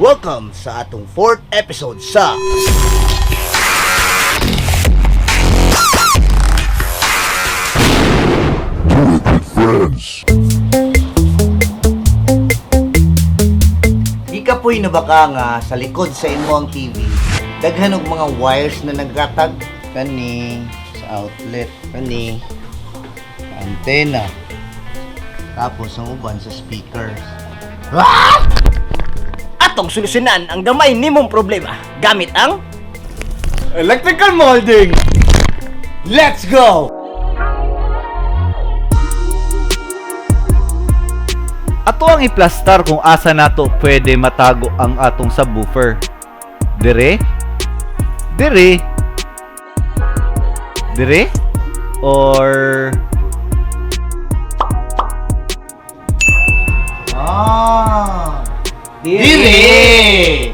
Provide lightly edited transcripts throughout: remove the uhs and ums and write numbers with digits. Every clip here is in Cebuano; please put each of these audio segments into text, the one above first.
Welcome sa atong fourth episode sa Friends. Gikapoy na ba ka nga sa likod sa imong TV, daghan og mga wires na nagratag kani sa outlet, kani sa antena, tapos ang uban sa speakers. Ah! Atong solusyonan ang gamay nimong problema gamit ang Electrical molding! Let's go! Ato ang iplastar kung asa nato pwede matago ang atong subwoofer. Dire? Dire? Dire? Or Ah! Dire!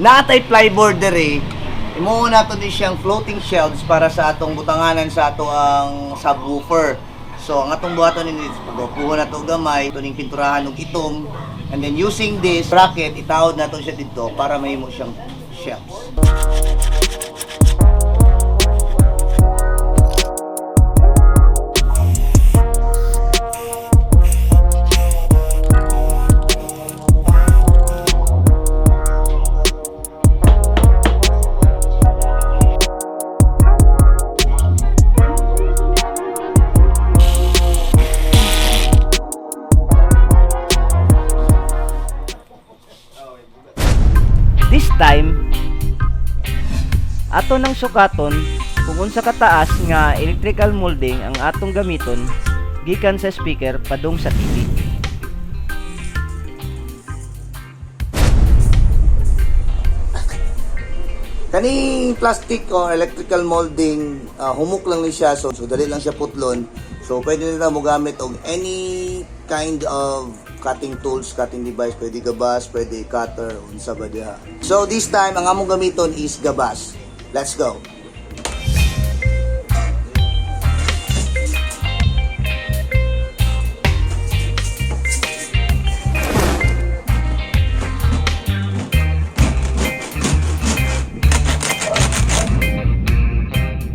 Naatay plyboard dire. Imo na to ni siyang floating shelves para sa atong butanganan sa ato ang subwoofer. So ang atong buhaton ni is pagkuha na to gamay, ito ning pinturahan og itom, and then using this bracket itawod nato siya didto para mahimo siyang shelves. This time, ato nang sukaton kung unsa kataas nga electrical molding ang atong gamiton gikan sa speaker padung sa TV. Kaning plastic o electrical molding, humok lang ni siya, so dali lang siya putlon. So pwede na mo gamit og any kind of cutting tools, cutting device, pwede gabas, pwede cutter, unsa ba diha. So this time ang among gamiton is gabas. Let's go.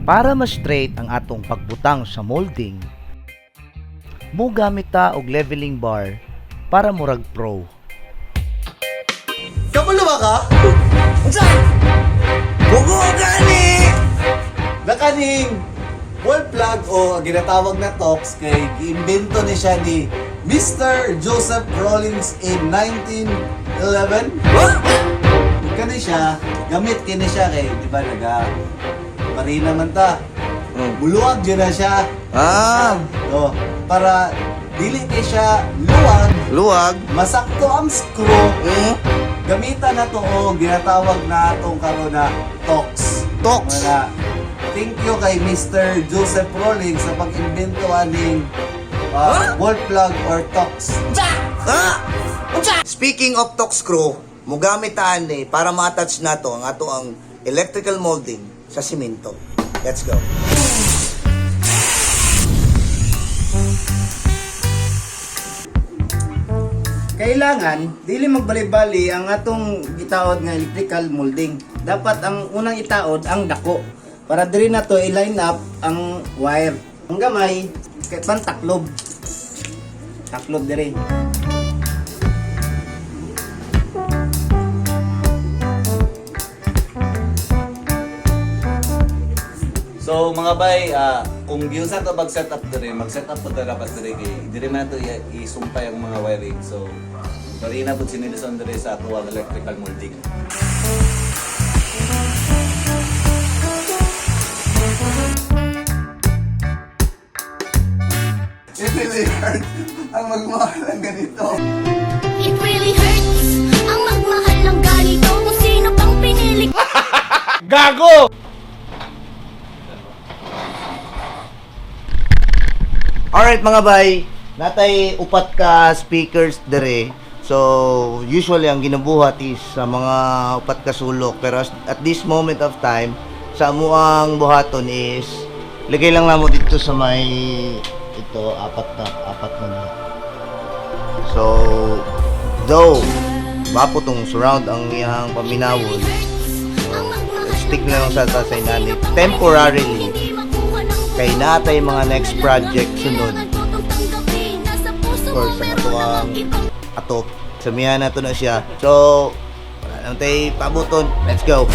Para mas straight ang atong pagbutang sa molding, mo gamit ta og leveling bar para murag pro. Kapulo ba ka? Unsa? Bugo gani! Nakaning wall plug o ang ginatawag na tox kay giimbento ni siya ni Mr. Joseph Rawlings in 1911. Kani siya, gamit kini siya kay di ba naga marina man ta. Muluwag jud na siya. Ah, Oh, para dili kay siya luwag, luwag. masakto ang screw. Gamitan na to o ginatawag na atong karon na tox. Tox. Mga thank you kay Mr. Joseph Rawlings sa pag-imbento aning wall plug or tox. Ah! Speaking of Tox screw, mugamit ta ani para ma-attach nato ang ato ang electrical molding sa simento. Let's go. Kailangan dili magbali-bali ang atong gitaod nga electrical molding. Dapat ang unang itaod ang dako para diri na to i-line up ang wire. Ang gamay kay pantaklob. Taklob diri. So mga bay, kung giunsa to mag-set up diri, mag-set up po ta dapat diri kay diri man to isumpay ang mga wiring. So marina pud sinilison diri sa ato ang electrical molding. It really hurt ang magmahal ng ganito. It really hurts ang magmahal ng ganito kung sino pang pinili. Alright mga bay, natay upat ka speakers dere. So, usually ang ginabuhat is sa mga upat ka sulok, pero at this moment of time sa amuang buhaton is lagay lang namo dito sa may ito apat na niya. So, though Gwapo tong surround ang iyang paminawon. Ang magmahal Stick ng na lang sa ganito. sa inani Kung sino pang temporarily. hindi makuha ng Kay natay mga next project sunod. Kailangan ko tong tanggapin. Nasa puso Of course, mo ang meron ato ang namang ibang ato. Samihan na to na siya. So, wala nang tayo pabuton. Let's go!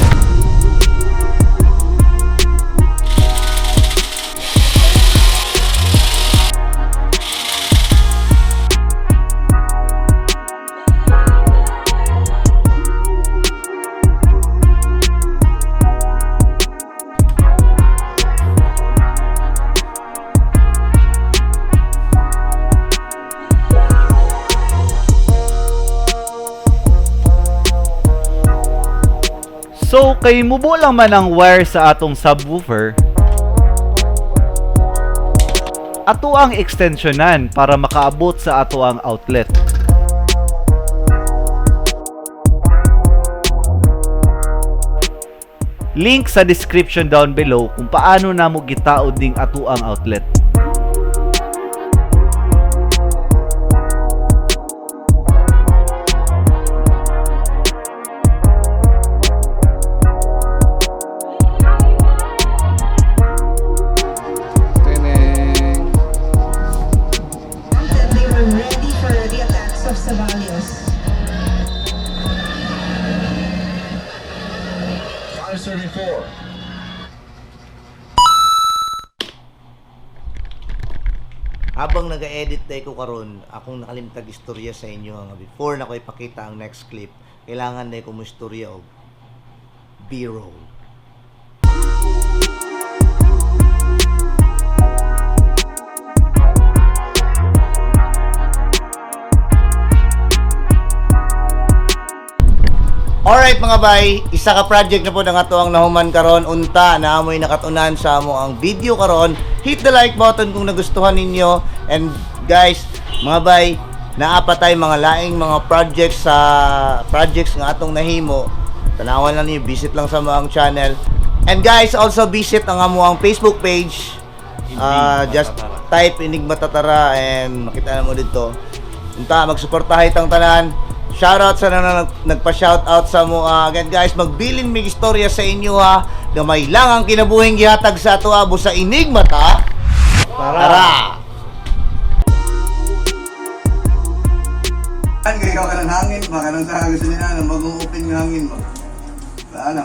So kay mubo lang man ang wire sa atong subwoofer, ato ang extensionan para makaabot sa ato ang outlet. Link sa description down below kung paano namo gitaod ning ato ang outlet. That they were ready for the attacks of Ceballos. Habang nag-edit tayo ko karon, akong nakalimtag istorya sa inyo nga before na ko ipakita ang next clip, kailangan na ko mo istorya og B-roll. Alright mga bay, isa ka project na po nga ato ang nahuman karon, unta na amoy nakatunan sa amo ang video karon. Hit the like button kung nagustuhan ninyo. And guys, mga bay, naa pa tay mga laing mga projects sa projects nga atong nahimo. Tanawan lang niyo, visit lang sa mga channel. And guys, also visit ang amo ang Facebook page. Just type Enigma Tatara and makita na mo dito. Unta, magsuportahay tang tanan. Shoutout sa nang nagpa-shoutout sa mo. Again guys, magbilin mig istorya sa inyo ha. Gamay lang ang kinabuhing gihatag sa ato abo sa Enigma ta. Tara! An kay ikaw kanang hangin ba kanang sa gusto nila nang bagong open nga hangin ba. Ano?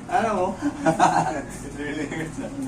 Ano mo? It really hurts.